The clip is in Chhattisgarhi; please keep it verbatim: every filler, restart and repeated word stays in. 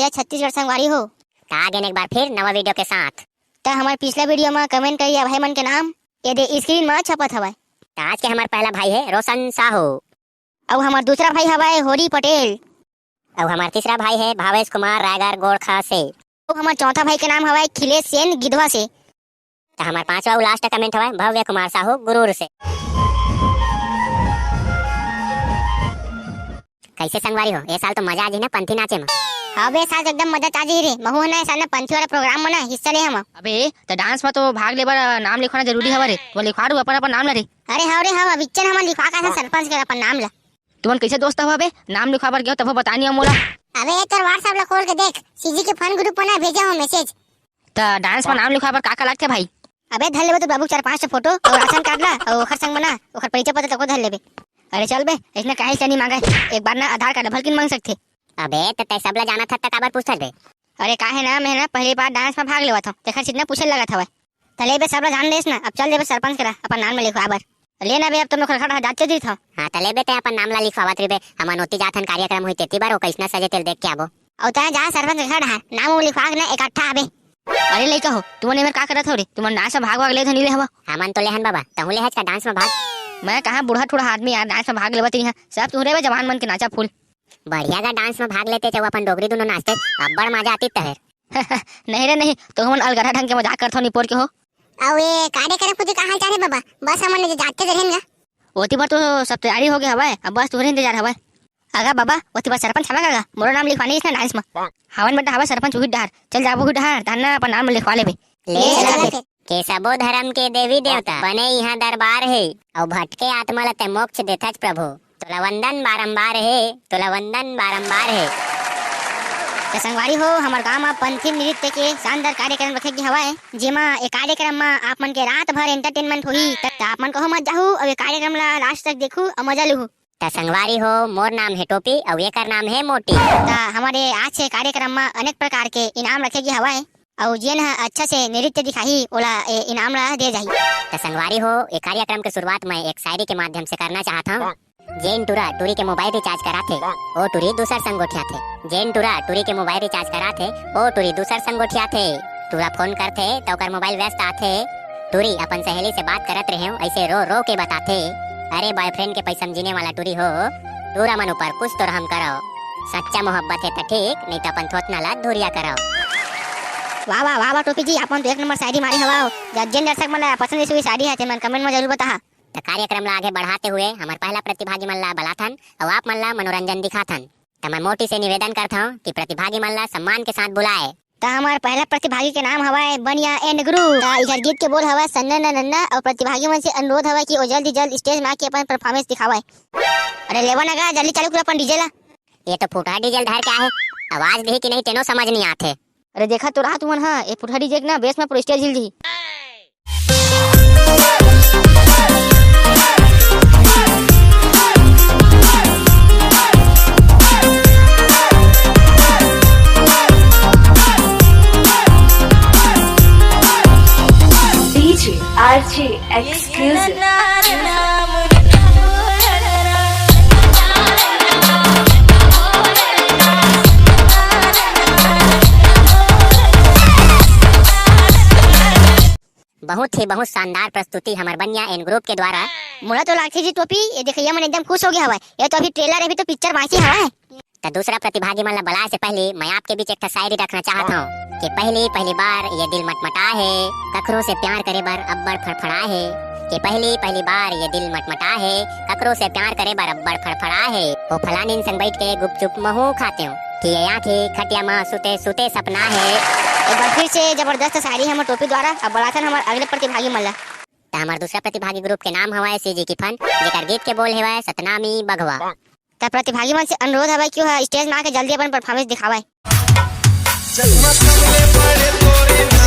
जय छत्तीसगढ़ संगवारी हो। त आ गेन एक बार फिर नवा video के साथ। त हमर पिछला video म comment करिया भाई मन के नाम ये दे screen म छपत हवय। त आज के हमर पहला भाई हे रोशन साहू। अउ हमर दूसरा भाई हवय होरी पटेल। अउ हमर तीसरा भाई हे भावेश कुमार रायगढ़ गोरखा से। अउ हमर चौथा भाई के नाम हवय खिलेश सेन गिधवा से। त हमर पांचवा अउ last comment हवय भव्य कुमार साहू गुरूर से। कैसे संगवारी हो, ए साल तो मजा आ जही ना पंथी नाचे म। हाँ बे, साल तो एकदम मजा आ जही रे। महू ह ना ए साल ना पंथी वाला program म ना हिस्सा ले हंव। अबे, त dance म तो भाग लेबर नाम लिखवाना जरूरी हवय रे। तो लिखवा डू अपन अपन नाम ला रे। अरे हव रे हव, अभी चल हमन लिखवा के आथन सरपंच के अपन नाम ला। तुमन कैसे दोस्त हव बे? नाम लिखवा बर गेव तभो बता नहीं मोला। अबे तोर WhatsApp ला खोल के देख, CG के fun group म ना भेजे हंव message। त dance म नाम लिखवा बर का का लगथे भाई? अबे धर लेबे तो बाबू चार पांच ठो photo अउ राशन कार्ड ला अउ ओखर संग म ना ओखर परिचय पत्र तको धर लेबे। अरे चल बे, अइसना काहे से नहीं मांगे? एक बार ना आधार कार्ड भलकिन मांग सकथे। अबे त तै सब ला जानत हस त काबर पूछत बे? अरे काहे ना, मैं ना पहली बार dance म भाग लेवत हंव, तेखर सेती ना पूछे लगत हवय। त ले बे सब ला जान लेस ना, अब चल देबे सरपंच करा अपन नाम ला लिखवा बर। ले ना बे, अब तो मैं खड़खड़ जाते दिस हंव। हाँ त ले बे, तै अपन नाम ला लिखवावत रहिबे, हमन ओती जाथन कार्यक्रम होही तेती बर, ओ कइसना सजे तेला देख के आबो। अउ तैं जा सरपंच के घर डहार, नाम उम लिखवा के ना इकट्ठा आबे। अरे लइका हो, तुमन एमेर का करत हव रे? तुमन dance म भाग वाग लेत हव नी ले हव? हमन तो लेहन बाबा, तहूं लेहच का dance म भाग? मैं कहाँ बूढ़ा ठूढ़ा आदमी यार, dance म भाग लेवत नहीं है, सब तुहरे बे जवान मन के नाचा फूल। बढ़िया गा dance म भाग लेते, जब अपन डोकरी दुनो नाचते, अब्बड़ मजा आती तहेर। नहीं रे नहीं, तो हमन अलगरहा ढंग के मजाक करथव निपोर के हो। अउ ये कार्यक्रम कुछ का हाल चाल हे बाबा? बस हमन जाते रहेन गा। ओती बर तो सब तैयारी हो गए हवय, अब बस तुहरे इंतजार हवय। अगा बाबा, ओती बर सरपंच हवय का गा? मोरो नाम लिखवानी इसने dance म। हवन बेटा हवय सरपंच उही डहार। चल जाबो उही डहार, तहन ना अपन नाम लिखवा लेबे। ले ले चला चला फिर। फिर। के सबो धर्म के देवी देवता बने इहाँ दरबार हे, अउ भटके आत्मा ल तै मोक्ष देथच प्रभु। तोला वंदन बारंबार हे, तोला वंदन बारंबार हे। त संगवारी हो, हमर गांव म पंथी नृत्य के शानदार कार्यक्रम रखे गे हवय, जेमा ए कार्यक्रम म आप मन के रात भर entertainment होही। त, त आप मन कहूं मत जाहू, अउ ए कार्यक्रम ला last तक देखहू अउ मजा लूहू। त संगवारी हो, मोर नाम हे टोपी अउ एकर नाम हे मोटी। त हमर ए आज के कार्यक्रम म अनेक प्रकार के इनाम रखे गे हवय, अउ जेन ह अच्छा से नृत्य दिखाही, ओला ए इनाम ला दे जाही। त संगवारी हो, ए कार्यक्रम के शुरुआत मैं एक शायरी के माध्यम से करना चाहत हंव। जेन टूरा टूरी के mobile recharge कराथे, ओ टूरी दूसर संग गोठियाथे। जेन टूरा टूरी के mobile recharge कराथे, ओ टूरी दूसर संग गोठियाथे। टूरा phone करथे, त ओकर mobile व्यस्त आथे। टूरी अपन सहेली से बात करत रहेंव, अइसे रो रो के बताथे, "अरे boyfriend के पैसा म जीने वाला टूरी हो, टूरा मन ऊपर कुछ तो रहम करव। सच्चा मोहब्बत हे त ठीक, नहीं त अपन थोथना ला धुरिया करव।" वाह, वाह, वाह, वाह, टोपी जी, आप मन तो एक नंबर शायरी मारे हवव। ज-, जेन दर्शक मन ला पसंद आइस हुई शायरी हे, तेन मन comment म जरूर बताहा। त कार्यक्रम ला आगे बढ़ाते हुए हमर पहला प्रतिभागी मन ला बलाथन अउ आप मन ला मनोरंजन दिखाथन। त मैं मोटी से निवेदन करथंव कि प्रतिभागी मन ला सम्मान के साथ बुलाए। त हमर पहला प्रतिभागी के नाम हवय बनिया and group। त इधर गीत के बोल हवय सन्ना न नन्ना अउ प्रतिभागी मन से अनुरोध हवय कि ओ जल्दी जल्द stage म आके अपन performance दिखावय। अरे लेवा ना गा, जल्दी चालू कर अपन DJ ला। ये तो फूटहा DJ ल धर के आहे, आवाज देही कि नहीं तेनो समझ नहीं आथे। अरे देखा तो रहा तुमन हा, ये फूटहा DJ के ना bass म पूरा stage हिल जही। DJ RJ exclusive। बहुत ही बहुत शानदार प्रस्तुति हमर बनिया and group के द्वारा। मोला तो लागथे जी टोपी, ये देखइया मन एकदम खुश हो गया हवय। ये तो अभी trailer, अभी तो picture बाकी हवय। त दूसरा प्रतिभागी मन ला बलाए से पहले मैं आपके बीच एक ठा शायरी रखना चाहत हंव कि पहली पहली बार ये दिल मटमटा हे, कखरो से प्यार करे बर अब्बड़ फड़फड़ा हे। कि पहली पहली बार ये दिल मटमटा हे, कखरो से प्यार करे बर अब्बड़ फड़फड़ा हे। ओ फलानिन संग बैठ के गुपचुप महू खातेंव। कि ये आँखी खटिया म सुते सुते सपना हे। एक बार फिर से जबरदस्त शायरी हमर टोपी द्वारा। अब बलाथन हमर अगले प्रतिभागी मन ला। त हमर दूसरा प्रतिभागी group के नाम हवय CG की फन, जेकर गीत के बोल हवय सतनामी बघवा। त प्रतिभागी मन से अनुरोध हवय कि ओह stage म आके जल्दी अपन performance दिखावय। जगमग सबले बड़े तोरे